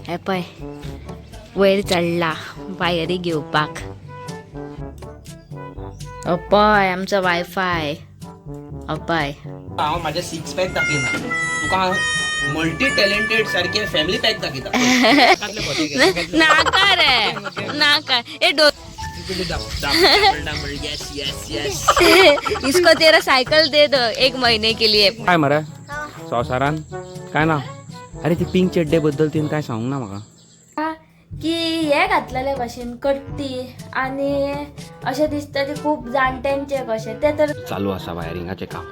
हे पळय वयर चडला वायरी घेवपाक. पळय आमचो वायफाय. पळय हांव म्हाजे सिक्स पॅक दाखयना तुका, मल्टी टॅलेंटेड सारखे फॅमिली पॅक दाखयता. नाका रे नाका. ए डो येस येस येस. इसको तेरा सायकल दे दो एक महीने के लिए. काय मरे संवसारान काय ना. अरे ती पिंक चड्डे बद्दल तिने काय सांगूंक ना म्हाका. की हे घातलेले भशेन कट्टी आनी अशें दिसता ते खूब जाणट्यांचे कशें ते तर. चालू आसा वायरिंगाचें काम,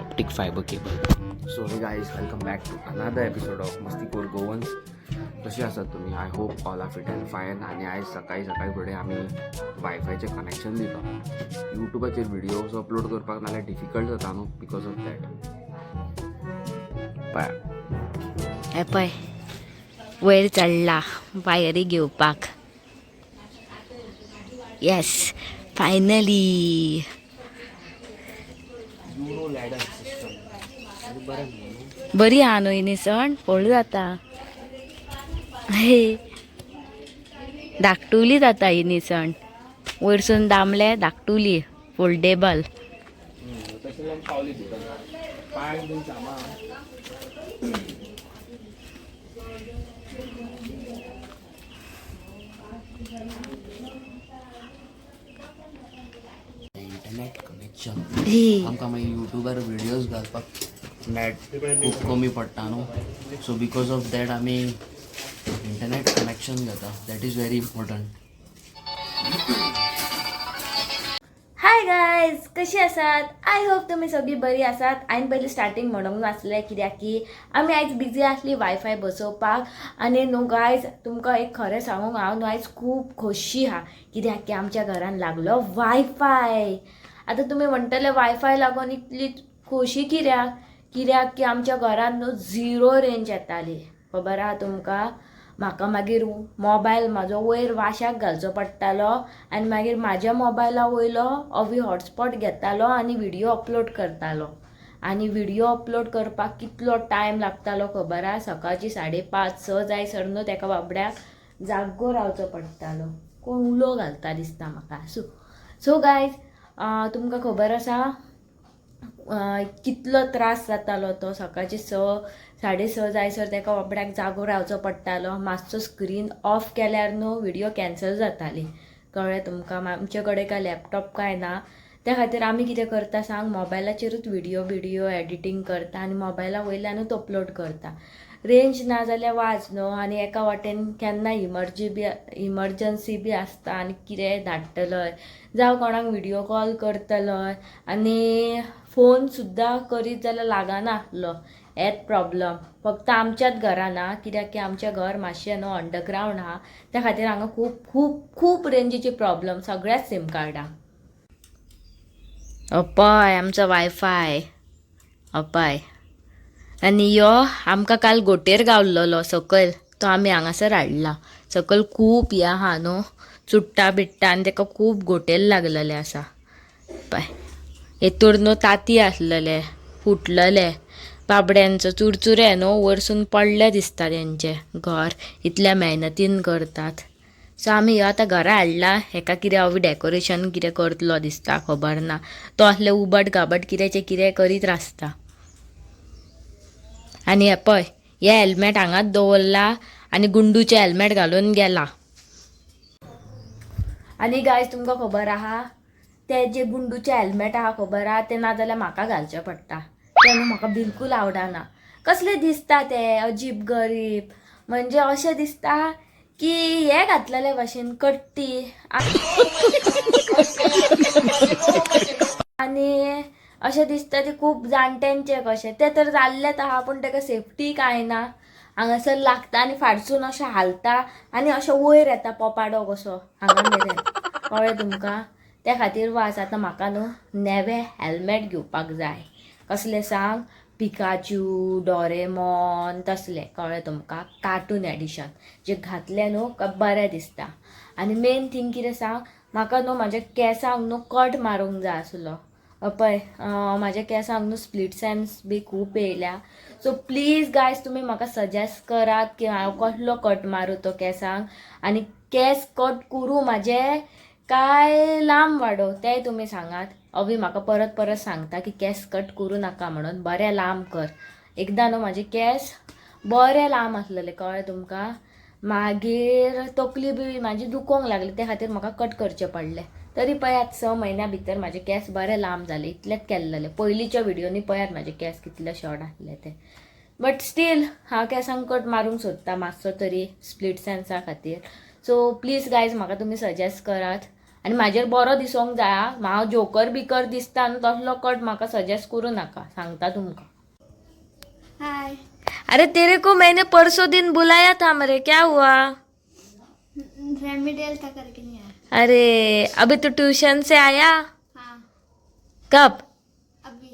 optic fibre cable. So hey guys, welcome back to another episode of Mastipur Goans. कशी आसात तुम्ही? I hope all are fit and fine. आनी आयज सकाळी सकाळी फुडें आमी वायफायचें कनेक्शन दिता. युट्यूबाचेर व्हिडियोज अपलोड करपाक नाल्यार डिफिकल्ट जाता न्हू, because of that. पळया. हे पळय वयर चडला वायरी घेवपाक. Yes, finally. Euro ladder system बरें न्हू? बरी आहा न्हू ही निसण फोड जाता. हे धाकटुली जाता ही निसण, वयरसून दामले धाकटुली फोल्डेबल. तशें जाल्यार पावली भितर पांय बीन सामान. इंटरनेट कनेक्शन ही आमकां मागीर युट्यूबार व्हिडियोज घालपाक नॅट खूब कमी पडटा न्हू, सो because of that आमी इंटरनेट कनेक्शन घेता. That is very important. Hi guys, कशी आसात? I hope तुमी सगळीं बरी आसात. हांवें पयलीं स्टार्टींग म्हणूंक नासलें कित्याक की आमी आयज बिजी आसली वायफाय बसोवपाक. आनी न्हू गायज, तुमकां एक खरें सांगूंक हांव न्हू आयज खूब खोशी आहा कित्याक की आमच्या घरान लागलो वायफाय. आतां तुमी म्हणटले वायफाय लागून इतली खोशी कित्याक? कित्याक की आमच्या घरान न्हू झिरो रेंज येताली, खबर आहा तुमकां. म्हाका मागीर मोबायल म्हाजो वयर वाश्याक घालचो पडटालो आनी मागीर म्हाज्या मोबायला वयलो अवी हॉटस्पॉट घेतालो आनी व्हिडियो अपलोड करतालो. आनी व्हिडियो अपलोड करपाक कितलो टायम लागतालो खबर आहा? सकाळची 5:30-6 जायसर न्हू तेका बाबड्याक जागो रावचो पडटालो. कोण उलो घालता दिसता म्हाका. सो सो गायज, तुमकां खबर आसा कितलो त्रास जातालो तो. सकाळचे 6, 6:30 जायसर तेका बाबड्याक जागो रावचो पडटालो. मातसो स्क्रीन ऑफ केल्यार न्हू व्हिडियो कॅन्सल जाताली, कळ्ळें तुमकां? आमचे कडेन काय लॅपटॉप काय ना, त्या खातीर आमी कितें करता सांग, मोबायलाचेरूच व्हिडियो बिडियो एडिटींग करता आनी मोबायला वयल्यानूच अपलोड करता. रेंज ना जाल्यार वाज न्हू. आनी एका वाटेन केन्ना इमर्जी बी इमर्जन्सी बी आसता आनी कितेंय धाडटलय जावं कोणाक व्हिडियो कॉल करतलय आनी फोन सुद्दां करीत जाल्यार लागना आसलो. हेत प्रॉब्लम फक्त आमच्याच घरा ना, कित्याक की आमचें घर मातशें न्हू अंडरग्रावंड आहा, त्या खातीर हांगा खूब खूब खूब रेंजीची प्रॉब्लम सगळ्याच सीम कार्डांक. पळय आमचो वायफाय. पळय आनी यो आमकां काल गोटेर गावल्लो सकयल, तो आमी हांगासर हाडला. सकयल खूब हें आहा न्हू, चुट्टा बिट्टा आनी तेका खूब गोटेर लागलेले आसा. पळय हेतूर न्हू तांती आसलेले फुटलेले, बाबड्यांचो चुरचुरे न्हू वरसून पडले दिसता. तेंचें घर इतल्या मेहनतीन करतात. सो आमी ह्यो आतां घरा हाडला. हेका कितें अवी डेकोरेशन कितें करतलो दिसता, खबर ना. तो असले उबट गाबट कित्याचें कितें करीत आसता. आनी हे पळय हे हेल्मेट हांगाच दवरला आनी गुंडूचें हेल्मेट घालून गेला. आनी गायज, तुमकां खबर आहा ते जे गुंडूचें हेल्मेट आहा, खबर आहा तें नाजाल्यार म्हाका घालचें पडटा. तें न्हू म्हाका बिलकूल आवडना. कसलें दिसता तें अजीब गरीब, म्हणजे अशें दिसता की हे घातलेले भशेन कट्टी आनी अशें दिसता ते खूब जाणट्यांचे कशें ते तर जाल्लेच आहा, पूण तेका सेफ्टी कांय ना. हांगासर लागता आनी फाटसून अशें हालता आनी अशें वयर येता पोपाडो कसो हांगा मेरेन, कळ्ळें तुमकां? त्या खातीर वाज. आतां म्हाका न्हू नवें हेल्मेट घेवपाक जाय. कसलें सांग? पिकाचू, डोरेमॉन तसलें, कळ्ळें तुमकां? कार्टून एडिशन जे घातलें न्हू काय बरें दिसता. आनी मेन थींग कितें सांग, म्हाका न्हू म्हाज्या केंसांक न्हू कट मारूंक जाय आसलो. पळय म्हाज्या केंसांक न्हू स्प्लीट एंड्स बी खूब येयल्या. सो प्लीज गायज तुमी म्हाका सजेस्ट करात की हांव कसलो कट मारूं तो केंसांक आनी केंस कट करूं म्हाजे काय लांब वाडोवं तेंय तुमी सांगात. अवी म्हाका परत परत सांगता की केंस कट करूं नाका म्हणून, बरें लांब कर. एकदां न्हू म्हाजे केंस बरे लांब आसलेले, कळ्ळें तुमकां? मागीर तकली बी म्हाजी दुखोंक लागली, ते खातीर म्हाका कट करचे पडले. तरी पळयात 6 म्हयन्या भितर म्हाजे केंस बरे लांब जाले, इतलेच केल्लेले. पयलींच्या व्हिडियोनी पळयात म्हाजे केंस कितले शॉर्ट आसले ते. बट स्टील हांव केंसांक कट मारूंक सोदता मातसो तरी स्प्लीट एंड्सा खातीर. सो प्लीज गायज म्हाका तुमी सजेस्ट करात आनी म्हाजेर बरो दिसोंक जाय आं. हांव जोकर बिकर दिसता न्हू तसलो कट म्हाका सजेस्ट करूं नाका, सांगता तुमकां. हाय. अरे तेरे को मैंने परसों दिन बुलाया था मरे, क्या हुआ? रेमिडियल था करके नहीं आया. अरे अभी तू ट्यूशन से आया? हाँ. कब? अभी.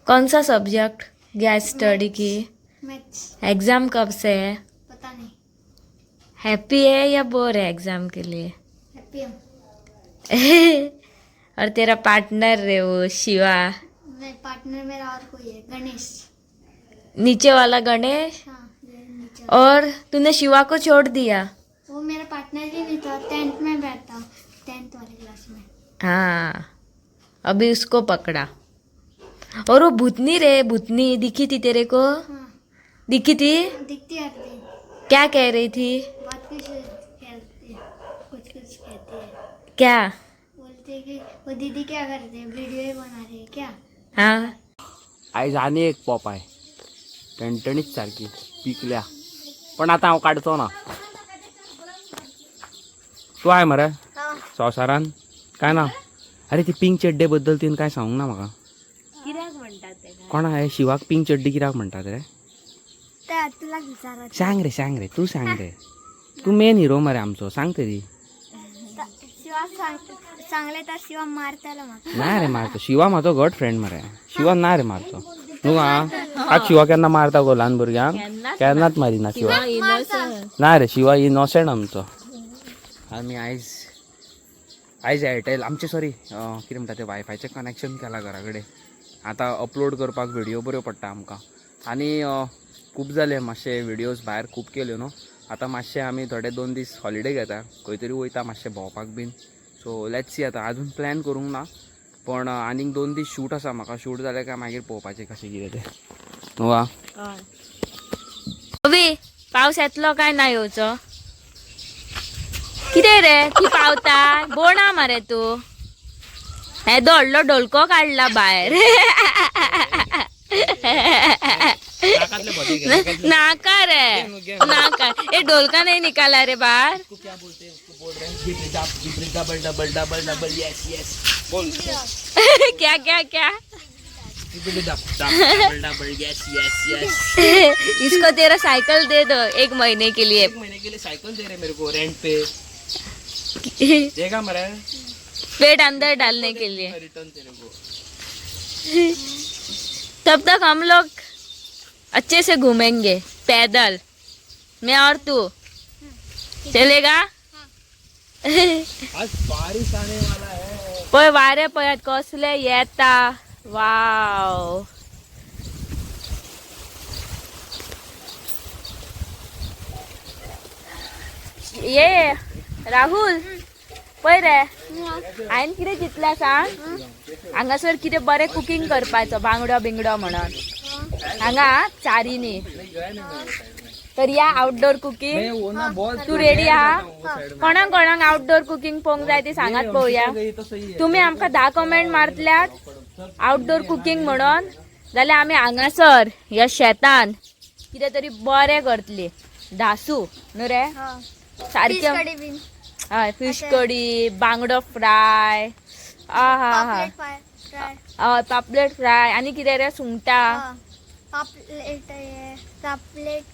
कौन सा सब्जेक्ट गैस स्टडी की? मैथ्स. एग्जाम कब से है? पता नहीं. हैप्पी है या बोर है एग्जाम के लिए? हैप्पी हूँ. और तेरा पार्टनर रे वो शिवा? मैं पार्टनर मेरा और कोई है, गणेश. नीचे वाला गणेश? हाँ, ये नीचे. और तूने शिवा को छोड़ दिया? वो मेरा पार्टनर ही नहीं था, 10th में बैठता, 10th वाले क्लास में. हाँ, अभी उसको पकड़ा. और वो भूतनी रे, भूतनी दिखी थी तेरे को? हाँ. दिखी थी? दिखती हर दिन. क्या कह रही थी? बहुत कुछ कहती है, कुछ कुछ कहती है. क्या? बोलती है कि वो दीदी क्या करते हैं, वीडियो ही बना रही है क्या? हाँ. आयज आनी एक पोपाय टणटणीत सारकी पिकल्या, पण आतां हांव काडचो ना. तूं I मरे हाँ. संवसारान काय ना? अरे ती पिंक चड्डे बद्दल तिने काय सांगूंक ना म्हाका. कित्याक म्हणटात ते? कोण आहे शिवाक पिंक चड्डी कित्याक म्हणटात रे? तुला विचारा. सांग रे, सांग रे, तूं सांग रे, तूं मेन हिरो मरे आमचो, सांग तरी. शिवा सांगले तर शिवा मारतालो म्हाका. ना रे मारचो, शिवा म्हाजो घट फ्रेंड मरे. शिवा ना रे मारचो न्हू. आं, आज शिवा केन्ना मारता गो ल्हान भुरग्यांक? केन्नाच मारिना शिवा. ना रे, शिवा इनोसंट आमचो. आमी आयज आयज एअरटेल आमचें, सॉरी, कितें म्हणटा तें, वायफायचें कनेक्शन केलां घरा कडेन. आतां अपलोड करपाक व्हिडियो बऱ्यो पडटा आमकां. आनी खूब जाले मातशे व्हिडियोज भायर खूब केल्यो न्हू. आतां मातशे आमी थोडे 2 दीस हॉलिडे घेता, खंय तरी वयता मातशें भोंवपाक बीन. सो let's see, आतां आजून प्लॅन करूंक ना, पण आनीक 2 दीस शूट आसा म्हाका. शूट जालें काय मागीर पळोवपाचें कशें कितें तें, न्हू आ. अवी पावस येतलो काय ना येवचो? कितें रे ती पावता बोणा मरे तूं. येदो व्हडलो डोलको काडला भायर. नाका रे नाका, ए ढोलका नाही निकाला रे बाहेर. क्या क्या क्या? इसको तेरा साइकिल दे दो 1 महीने के लिए. महीने के लिए साइकिल दे रहे मेरे को रेंट पे, देगा मरे. पेट अंदर डालने के लिए. रिटर्न तेरे को. तब तक हम लोग अच्छे से घूमेंगे पैदल, मैं और तू. चलेगा? आज बारिश आने वाला है. पळय वारें पळयात कसले येता. वाव, ये राहुल पळय रे, हांवें कितें चिंतलां सांग. हांगासर कितें बरें कुकींग करपाचो, बांगडो बिंगडो म्हणून हांगा चारीनी. तर या आउटडोर कुकींग. वो ना बहुत तूं रेडी आहा? कोणाक कोणाक आउटडोर कुकींग पळोवंक जाय ती सांगात पळोवया. तुमी आमकां 10 कमेंट मारतल्यात आउटडोर कुकींग म्हणून, जाल्यार आमी हांगासर ह्या शेतान कितें तरी बरें करतली. धासू न्हू रे सारकें. कडी बीन. हय, फिश कडी, बांगडो फ्राय, आहा हा. पापलेट फ्राय. हय, पापलेट फ्राय आनी कितें रे, सुंगटां. पापलेट, पापलेट,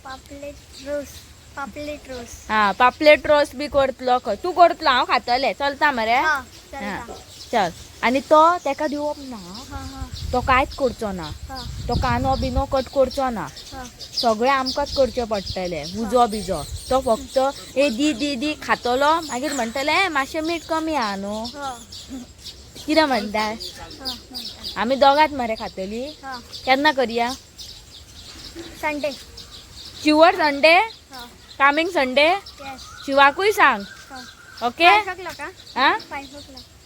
पापलेट रोस, पापलेट रोस. हा, पापलेट रोस बी करतलो खंय. तूं करतलो, हांव खातलें. चलता मरे? हा, चलता. चल. आनी तो तेका दिवप ना. हा हा. तो कांयच करचो ना. हा. तो कांदो बिनो कट करचो ना. हा. सगळें आमकांच करचें पडटलें. उजो बिजो तो फक्त ए दी दी दी खातलो, मागीर म्हणटले, "ए, मातशें मीठ कमी आहा न्हू." हा. कितें म्हणटा? आमी दोगांत मरे खातली. केन्ना करया? Sunday. Sure Sunday? Coming Sunday? शिवाकूय सांग. ओके. हा,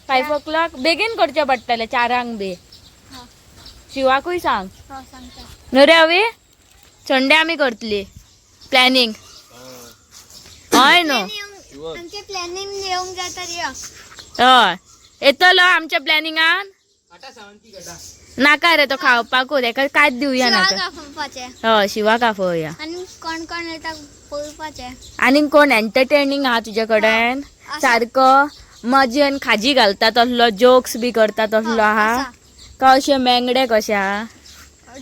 5 o'clock बेगीन करचें पडटलें, 4 बी. शिवाकूय सांग. न्हू रे अवी, संडे आमी करतली प्लॅनिंग. हय न्हू? आमचे प्लॅनिंग येवंक जाय तर यो. हय, येतलो आमच्या प्लॅनिंगान. नाका रे, तो खावपाकूच हेका कांयच दिवया नाका. आफोवपाचें. हय, शिवाक आफोवया. आनी कोण कोण येता पळोवपाचें. आनीक कोण एंटरटेनिंग आहा तुजे कडेन? सारको मजेन खाजी घालता तसलो, जोक्स बी करता तसलो आहा काय अशे मेंगडे कशे आहा?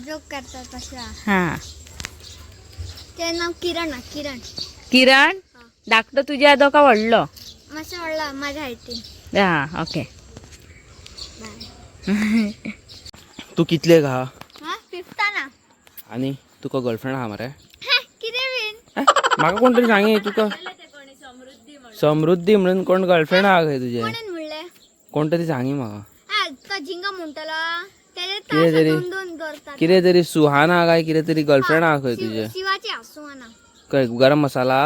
जोक करता तशें. हा, तें नांव किरण आहा, किरण. किरण धाकटो तुज्या येदो काय व्हडलो? मातशें व्हडलो म्हाज्या हायटीन. हा, ओके. तूं कितले आहा? हा, फिफ्तान. आनी तुका गर्लफ्रेंड आहा मरे? कितें बीन? म्हाका कोण तरी सांगी, तुका समृद्धी म्हणून कोण गर्लफ्रेंड आहा खंय तुजें? कोणेन म्हणलें? कोण तरी सांगी म्हाका. हा, तो झिंगा म्हणटलो तेजे. कितें तरी? दोन दोन दवरतात. कितें तरी सुहाना काय कितें तरी गर्लफ्रेंड आहा खंय तुजें? शिवाची आहा, सुहाना. काय गरम मसाला?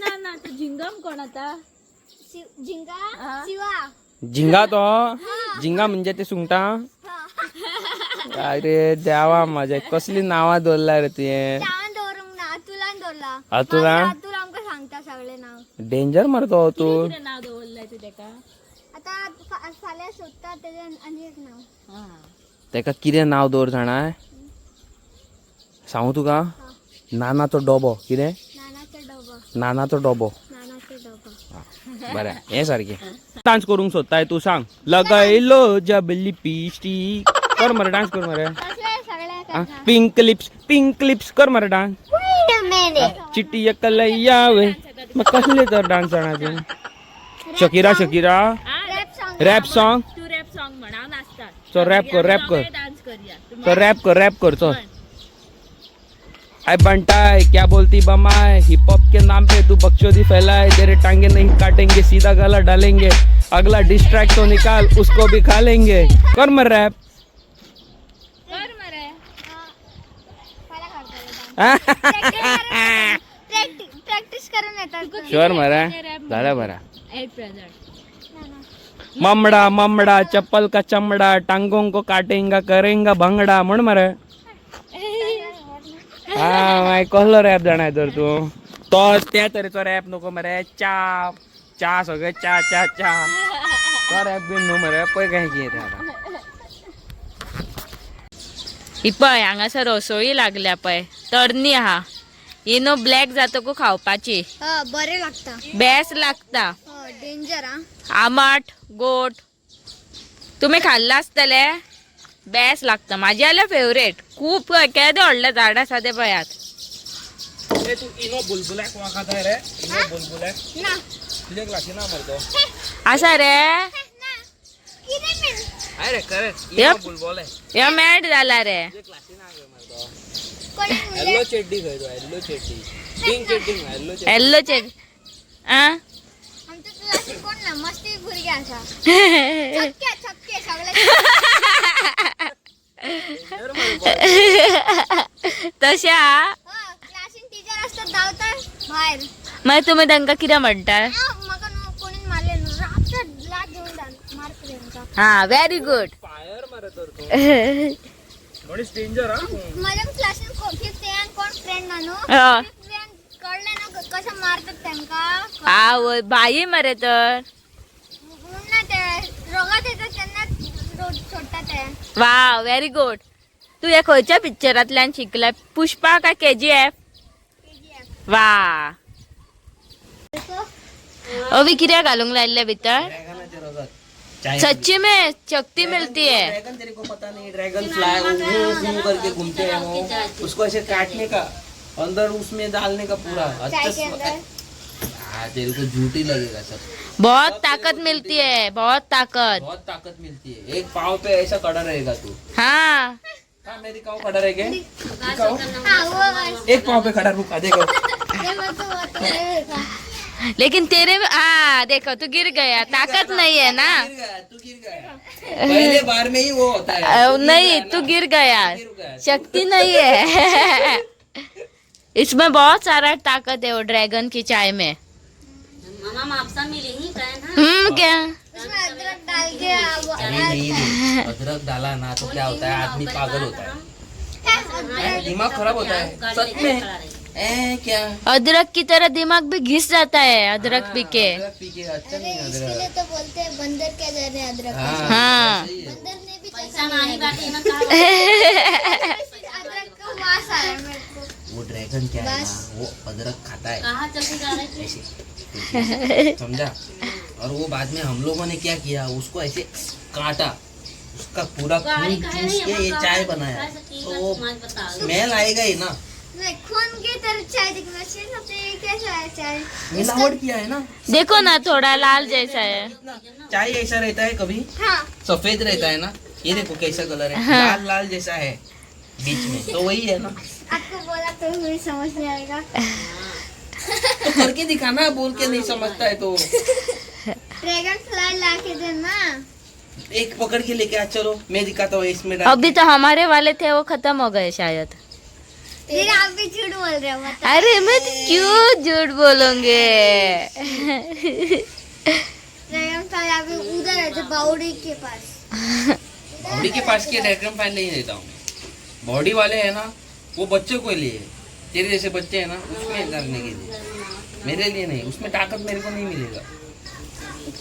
ना ना, तो झिंगम कोण आता? झिंगा शिवा. झिंगा तो झिंगा म्हणजे ते सुंगटां? अरे देवा माझ्या, कसली नावां दवरला रे तुवें? हांवें दवरूंक ना, अतुलान दवरला. अतुलान? अतुल आमकां सांगता सगळें नांव. डेंजर मरे तो अतुल. नाव दवरलंय तूं तेका? आतां फाल्यां सोदता तेजें आनी एक नांव. तेका कितें नांव दवर जाणा? सांगू तुका? नानाचो डबो. कितें? नानाचो डबो. नानाचो डबो. नानाचो डबो. बरें, हें सारकें. डांस करूंक सोदताय तूं सांग. लगायलो जब लिपस्टिक कर मरे, डांस कर मरे. तसलें सगळें. पिंक लिप्स, पिंक लिप्स कर मरे डांस. Wait a minute. चिटी कलैया वे. मग कसले तर डांस जाणा तूं? Shakira, Shakira. Rap song. Rap song. तूं रॅप सॉंग म्हण, हांव नाचता. चल रॅप कर, रॅप कर. डांस करया. चल रॅप कर, रॅप कर. चल. आई बंटाई क्या बोलती बमाए, हिप हॉप के नाम पे तू बकचोदी फैलाए, तेरे टांगे नहीं काटेंगे, सीधा गला डालेंगे, अगला डिस्ट्रैक्ट तो निकाल, उसको भी खा लेंगे. कर मर रैप. कर मरे. फाल्यां करतले. प्रॅक्टीस करून येतात. शुअर मरे, झालं बरा. Eight present. ममड़ा ममड़ा चप्पल का चमड़ा, टांगों को काटेंगा करेंगा भंगड़ा म्हण मरे. हा, मागीर कसलो रॅप जाणा तर तूं? तो त्या तरेचो रॅप नको मरे. च्या च्या सगळे च्या च्या च्या, तो रॅप बीन न्हू मरे. पळय काय कितें तें आतां. ही पळय हांगासर रसोळी लागल्या पळय, तरणी आहा. ही न्हू ब्लॅक जातकू खावपाची. बरें लागता. बेस्ट लागता. डेंजर आ. आमाट गोड. तुम्ही खाल्ला आसतले. बेस्ट लागता. माझी जाल्यार फेवरेट. खूप केदे व्हडलें झाड आसा तें पळयात. तूं इनो बुलबुल्याक वळखता रे? इनो बुलबुल्याक? ना. तुज्या क्लासीन ना मरे तो. आसा रे. ना, कितें बीन? अरे करेक्ट. Yep. बुलबुले. ह्यो मॅड जाला रे. कोणी म्हणलें? येल्लो चेड्डी खंय तो? येल्लो चेड्डी, पिंक चेड्डी न्हू, येल्लो चेड्डी. येल्लो चेड आ. आमच्या क्लासीन कोण ना, मस्ती भुरगे आसा. छक्के छक्के सगळे. तशें आ. क्लासीन टिचर आसता, धांवता भायर. मागीर तुमी तांकां कितें म्हणटा? म्हाका न्हू कोणीन मारलें न्हू, रातचो लात घेवन मारता तेंकां. हा, व्हेरी गुड. फायर मरे तर तूं. मनीस डेंजर हा. म्हाज्या क्लासीन फिफ्थ एन कोण फ्रेंड ना न्हू. हा. फिफ्थ एन कळ्ळें ना कशें मारतात तेंकां. आवय बाई मरे तर. म्हणून ना ते रोगात येतात तेन्ना रोड सोडटा ते. वा, व्हेरी गुड. तू हे खंयच्या पिक्चरांतल्यान शिकला? पुष्पा काय केजीएफ? वा. अवी कित्याक घालूंक लायल्ले भितर? सच्ची में शक्ति मिलती है. ड्रैगन तेरे को पता नहीं? ड्रैगन फ्लाई वो करके घूमते हैं वो, उसको ऐसे काटने का, अंदर उसमें डालने का पूरा. चाय के अंदर. हाँ, तेरे को झूठ ही लगेगा सब. बहुत ताकत मिलती है, बहुत ताकत. बहुत ताकत मिलती है. एक पाँव पे ऐसा खड़ा रहेगा तू. हाँ. हाँ, मैं दिखाऊं खड़ा रह के? हाँ, वो एक पाँव पे खड़ा रुका, देखो. ते म्हणतो, वो तो हे का. लेकिन तेरे में हाँ देखो तू गिर गया, ताकत नहीं है ना। गिर गया, तू गिर गया। पहले बार में ही वो होता है। तू गिर नहीं गया तू ना। गिर गया, गिर गया। शक्ति नहीं है। इसमें बहुत सारा ताकत है वो ड्रैगन की चाय में। क्या उसमें अदरक डाल के अरे नहीं रे, अदरक डाला ना तो क्या होता है, आदमी पागल होता है, दिमाग खराब होता है सच में। ए क्या अदरक की तरह दिमाग भी घिस जाता है अदरक पी के। अदरक पी के अच्छा अरे नहीं इसके अदरक। लिए तो बोलते हैं बंदर क्या जाने अदरक। हाँ, हाँ। सही है। बंदर ने भी चखा नहीं अदरक का वास आ रहा है मेरे को। वो ड्रैगन क्या है ना, वो अदरक खाता है ऐसे, समझा। और वो बाद में हम लोगों ने क्या किया, उसको ऐसे काटा, उसका पूरा खून चूस के ये चाय बनाया, तो वो स्मेल आएगा ही ना। नहीं, खून की तरह चाय दिखना चाहिए ना, तो ये कैसा है चाय? मिलावट किया है ना। देखो ना थोड़ा लाल जैसा है। चाय ऐसा रहता है कभी हाँ सफेद रहता है ना, ये देखो कैसा कलर है, लाल लाल जैसा है बीच में, तो वही है ना। आपको बोला तो भी समझ नहीं आएगा। तो करके दिखाना, बोल के नहीं समझता है तो। ड्रैगन फ्लाई ला के देना। एक पकड़ के लेके आ, चलो मैं दिखाता हूँ इसमें डाल अभी तो हमारे वाले थे वो खत्म हो गए शायद। फिर आप भी झूठ बोल रहे हो बता। अरे मैं तो क्यों झूठ बोलूंगे। ड्रैगन फ्लाई अभी उधर है जो बाउड़ी के पास। बॉडी के पास के ड्रैगन फ्लाई नहीं देता हूँ मैं। बॉडी वाले है ना वो बच्चों के लिए, तेरे जैसे बच्चे हैं ना उसमें डालने के लिए, मेरे लिए नहीं। उसमें ताकत मेरे को नहीं मिलेगा।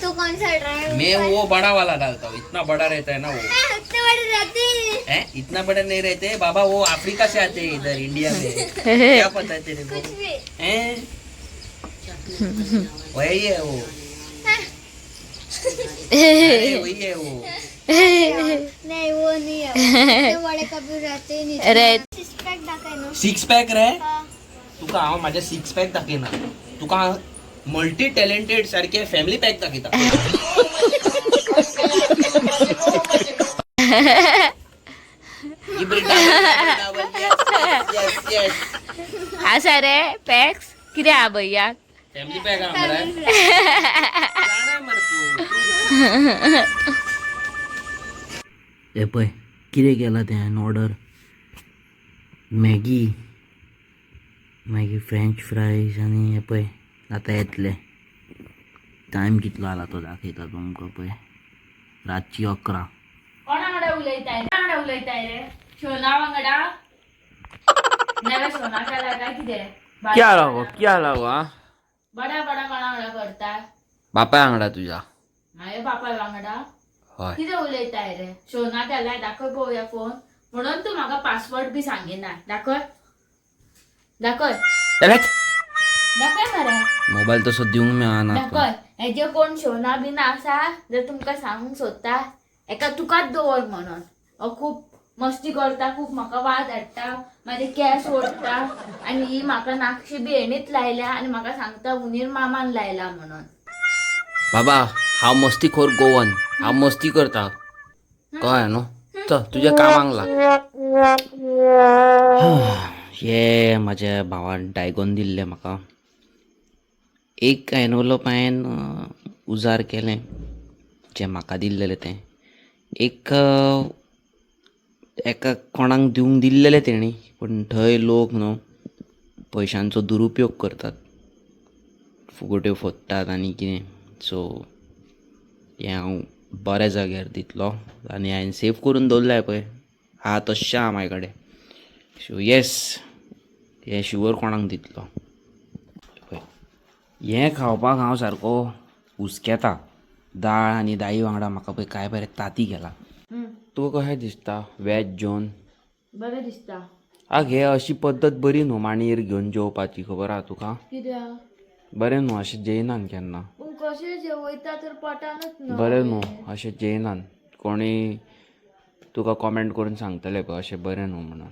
तो कौन सा ड्रैगन? मैं वो बड़ा वाला डालता हूँ, इतना बड़ा रहता है ना वो। इतने बड़े रहते हैं। हैं? इतना बड़ा नहीं रहते बाबा, वो अफ्रीका से आते हैं इधर इंडिया में। क्या पता है तेरे को? कुछ भी। हैं? वही है वो। अरे वही है वो। नहीं वो नहीं है, इतने बड़े कभी रहते ही नहीं। अरे। सिक्स पैक दाखय ना। सिक्स पॅक रे। हा. तुका हांव माझ्या सिक्स पॅक दाखयना, तुका मल्टी टॅलेंटेड सारखे फॅमिली पॅक दाखयता। असा रे पॅक्स कितें आ भैया। फॅमिली पॅक आहा मरे। जाणा मरे तूं। हे पळय कितें केलां तें हांवें ऑर्डर, मॅगी, मागीर फ्रेंच फ्रायज आनी हें पळय आतां येतलें। टायम कितलो जाला तो दाखयता तुमकां पळय, रातची 11। कोणा वांगडा उलयताय? कोणा वांगडा उलयताय रे? शोना वांगडा? नाल्यार शोना केला काय कितें? क्या लागो क्या लागो आ बडा बडा कोणा वांगडा करता? बापाय वांगडा तुज्या। म्हाजे बापाय वांगडा हय। कितें उलयताय रे? शोना केलाय दाखय पळोवया फोन, म्हणून तूं म्हाका पासवर्ड बी सांगिना। दाखय दाखय दाखय मरे। मोबायल तसो दिवंक मेळना। दाखय। हेजे कोण शोना बीन आसा जर तुमकां सांगूंक सोदता एका तुकाच दवर म्हणून। हो खूब मस्ती करता, खूब म्हाका वाद हाडटा, म्हाजे केंस ओडटा आनी ही म्हाका नाकशी बी हेणीच लायल्या आनी म्हाका सांगता हुनीर मामान लायला म्हणून। बाबा हांव मस्तीखोर गोवन, हांव मस्ती करता, कळ्ळें न्हू? चल तुज्या कामाक लाग। हे म्हाज्या भावान डायगोन दिल्लें म्हाका, एक एनवलप हांवें उजार केलें जें म्हाका दिल्लेलें तें, एक एका कोणाक दिवंक दिल्लेलें तेणी, पूण थंय लोक न्हू पयशांचो दुरुपयोग करतात, फुगट्यो फोडटात आनी कितें। सो हें हांव बऱ्या जाग्यार दितलो आनी हांवें सेव करून दवरलां पळय, आहा तश्शें आहा म्हाजे कडेन। सो येस, हें शुवर कोणाक दितलो। पळय हें खावपाक हांव सारको हुस्केता, दाळ आनी दाळी वांगडा म्हाका पळय काय बरें तांती गेलां। तुका कशें दिसता वेज जेवन? बरें दिसता। आगे अशी पद्दत बरी न्हू मांडयेर घेवन जेवपाची, खबर आहा तुका? कित्याक? बरें न्हू अशें जेयनान केन्ना। पूण कशें जेवयता तर पोटानूच न्हू। बरें न्हू अशें जेयनान, कोणी तुका कॉमेंट करून सांगतले पळय अशें बरें न्हू म्हणून।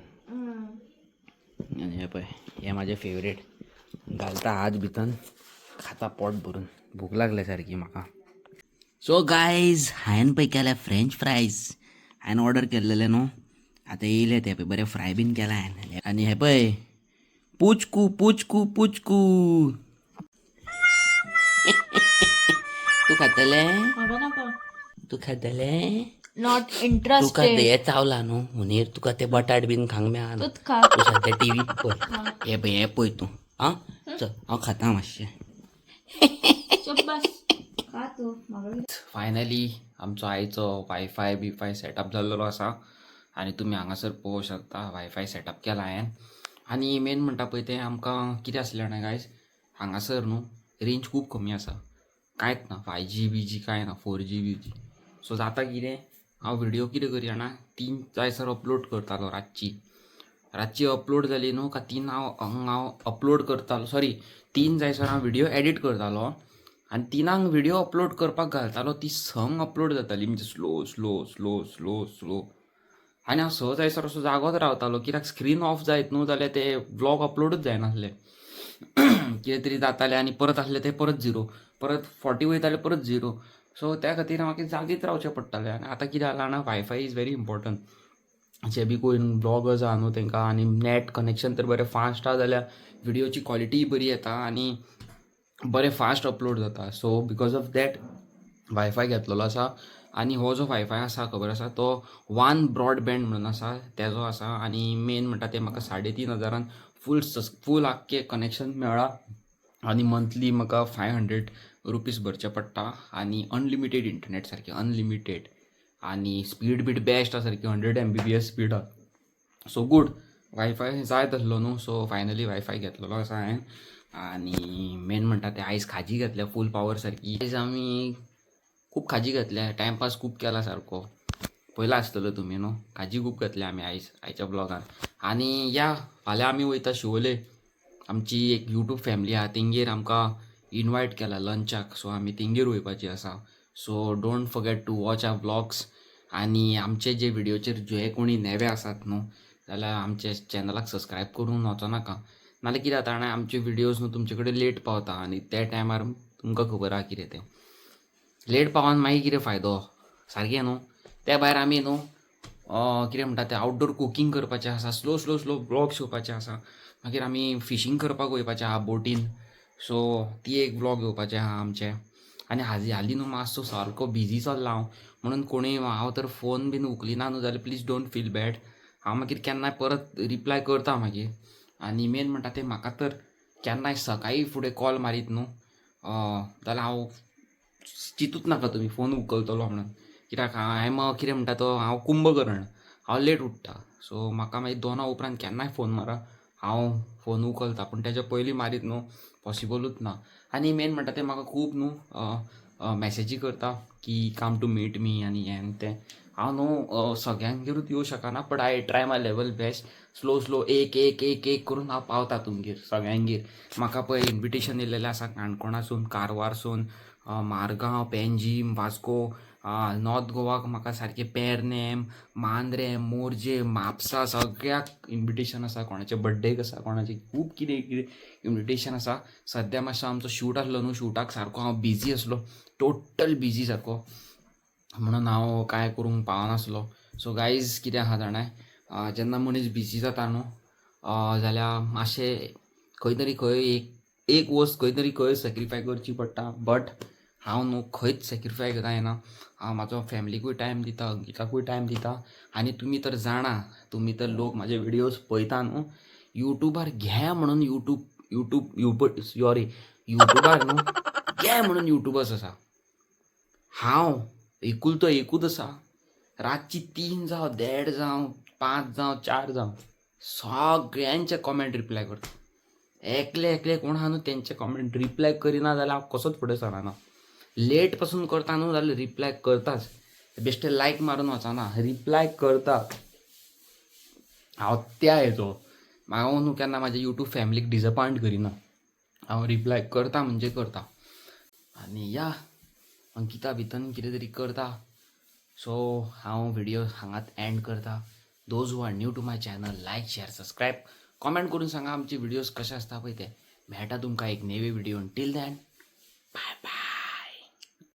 आनी हें पळय हें म्हाजें फेवरेट, घालता हात भितर खाता पोट भरून, भूक लागल्या सारकी म्हाका। सो गायज हांवें पळय केल्या फ्रेंच फ्रायज, हांवें ऑर्डर केल्लेले न्हू, आतां येयले ते पळय, बरें फ्राय बीन केला हांवें। आनी हें पळय पुचकू पुचकू पुचकू। खातले? तूं खातले? Not तुका इंटरेस्टेड. हे चावला न्हू हुनीर, तुका ते बटाट बीन खावंक मेळना. तूच खा. तूं सद्या टीव्ही पळय, हे पळय, हें पळय तूं. आं, चल, हांव खाता मातशें. चुप बस, खा तू म्हाका. फायनली आमचो आयचो वायफाय बिफाय सेटअप जाल्लो आसा आनी तुमी हांगासर पळोवंक शकता, वायफाय सेटअप केला हांवें. आनी मेन म्हणटा पळय तें आमकां कितें आसलें जाणा गायज, हांगासर न्हू रेंज खूब कमी आसा, कांयच ना, 5G बीजी कांय ना, 4G बीजी. सो जाता कितें, हांव व्हिडियो कितें करी जाणा, 3 जायसर अपलोड करतालो रातची. रातची अपलोड जाली न्हू का 3 हांव अपलोड करतालो, सॉरी, 3 जायसर हांव व्हिडियो एडिट करतालो आनी 3क व्हिडियो अपलोड करपाक घालतालो. ती 6क अपलोड जाताली, म्हणजे slow slow slow slow slow. आनी हांव 6 जायसर असो जागोच रावतालो, कित्याक स्क्रीन ऑफ जायत न्हू जाल्यार ते व्लॉग अपलोडूच जायनासले. कितें तरी जातालें आनी परत आसलें तें परत झिरो, परत 40 वयतालें, परत झिरो. सो त्या खातीर म्हाका जागीत रावचें पडटालें. आनी आतां कितें जालां जाणा, वायफाय is very important. जे बी कोण ब्लॉगर्स आहा न्हू तांकां आनी नॅट कनेक्शन तर बरें फास्ट आहा जाल्यार व्हिडियोची क्वॉलिटीय बरी येता आनी बरें फास्ट अपलोड जाता. So because of that WiFi घेतलेलो आसा. आनी हो जो वायफाय आसा, खबर आसा, तो वन ब्रॉडबँड म्हणून आसा, तेजो आसा. आनी मेन म्हणटा तें म्हाका 3,500न फूल फूल आख्खें कनेक्शन मेळ्ळां आनी मंथली म्हाका ₹500 भरचे पडटा आनी अनलिमिटेड इंटरनेट, सारकें अनलिमिटेड, आनी स्पीड बीड बेस्ट आसा, सारकी 100 Mbps speed आहा. सो गूड वायफाय जाय आसलो न्हू, सो फायनली वायफाय घेतलेलो आसा हांवें. आनी मेन म्हणटा तें आयज खाजी घेतल्या फूल पावर सारकी. आयज आमी खूब खाजी घेतल्या, टायमपास खूब केला सारको, पयला आसतलो तुमी न्हू. खाजी खूब घेतल्या आमी आयज आयच्या ब्लॉगान. आनी या, फाल्यां आमी वयता शिवोले. आमची एक यूट्यूब फॅमिली आहा, तेंगेर आमकां इनवायट केला लंचाक, सो आमी तेंगेर वयपाची आसा. So don't forget to watch our vlogs. आनी आमचे जे व्हिडियोचेर जे कोणी नवे आसात न्हू जाल्यार आमच्या चॅनलाक सबस्क्रायब करून वचो नाका, नाल्यार कितें जाता जाणा, आमचे व्हिडियोज न्हू तुमचे कडेन लेट पावता आनी त्या टायमार तुमकां खबर आहा कितें तें. लेट पावन मागीर कितें फायदो, सारकें न्हू? त्या भायर आमी न्हू कितें म्हणटा तें, आउटडोर कुकींग करपाचें आसा, स्लो स्लो स्लो व्लॉग्स येवपाचे आसा. मागीर आमी फिशींग करपाक वयपाचें आहा बोटीन, सो ती एक व्लॉग येवपाचें आहा आमचें. आनी हाजी हालीं न्हू मातसो सारको बिजी चल्ला हांव, म्हणून कोणूय हांव तर फोन बीन उखलिना न्हू जाल्यार प्लीज don't feel bad. हांव मागीर केन्नाय परत रिप्लाय करता मागीर. आनी मेन म्हणटा तें, म्हाका तर केन्नाय सकाळीं फुडें कॉल मारीत न्हू जाल्यार हांव चिंतूच नाका तुमी फोन उखलतलो म्हणून, कित्याक हांव कितें म्हणटा तो, हांव कुंभकर्ण, हांव लेट उठ्ठा. सो म्हाका मागीर 2 उपरांत केन्नाय फोन मारा, हांव फोन उखलता, पूण तेज्या पयलीं मारीत न्हू, पॉसिबलूच ना. आनी मेन म्हणटा तें, म्हाका खूब न्हू मॅसेजी करता की कम टू मीट मी आनी हें आनी तें. हांव न्हू सगळ्यांगेरूच येवं शकना, but I try my level best. Slow slow, एक एक एक एक करून हांव पावता तुमगेर सगळ्यांगेर. म्हाका पळय इन्विटेशन येयलेलें आसा काणकोणासून, कारवारसून, मारगांव, पेंजीम, वास्को, नॉर्थ गोवाक म्हाका सारकें पेरनेम, मांद्रें, मोरजे, म्हापसा सगळ्याक इन्विटेशन आसा. कोणाचे बड्डेक आसा, कोणाचे खूब कितें कितें इन्विटेशन आसा. सद्या मातसो आमचो शूट आसलो न्हू, शुटाक सारको हांव बिजी आसलो, टोटल बिजी सारको, म्हणून हांव कांय करूंक पावनासलो. सो गायज, कितें आहा जाणां, जेन्ना मनीस बिजी जाता न्हू जाल्यार मातशें खंय तरी खंय एक एक वस्त खंय तरी खंय सॅक्रिफाय करची पडटा. बट हांव न्हू खंयच सॅक्रिफाय जायना. हांव म्हाजो फॅमिलीकूय टायम दिता, अंकिताकूय टायम दिता. आनी तुमी तर जाणा, तुमी तर लोक म्हाजे विडियोज पळयता न्हू युट्यूबार, घे म्हणून यूट्यूब यूट्यूब युब सॉरी, युट्यूबार न्हू घे म्हणून युट्यूबर्स आसा. हांव एकूल तो एकूच आसा. रातची 3 जावं, 1.5 जावं, 5 जावं, 4 जावं, सगळ्यांचे कॉमेंट रिप्लाय करता. एकले एकले कोण आहा न्हू तेंचे कॉमेंट रिप्लाय करिना जाल्यार हांव कसोच फुडें सरना. लेट पासून करता न्हू जाल्यार रिप्लाय करताच. बेश्टे लायक मारून वचना, रिप्लाय करता हांव. त्या हेजो हांव न्हू केन्ना म्हाज्या युट्यूब फॅमिलीक डिसअपॉयंट करिना. हांव रिप्लाय करता म्हणजे करता. आनी या, अंकिता भितन कितें तरी करता, सो हांव व्हिडियो हांगात एंड करता. Those who are new to my channel, like, share, subscribe, comment करून सांगा आमचे व्हिडियोज कशे आसता पळय ते. मेळटा तुमकां एक नेवे video. Till then, bye bye.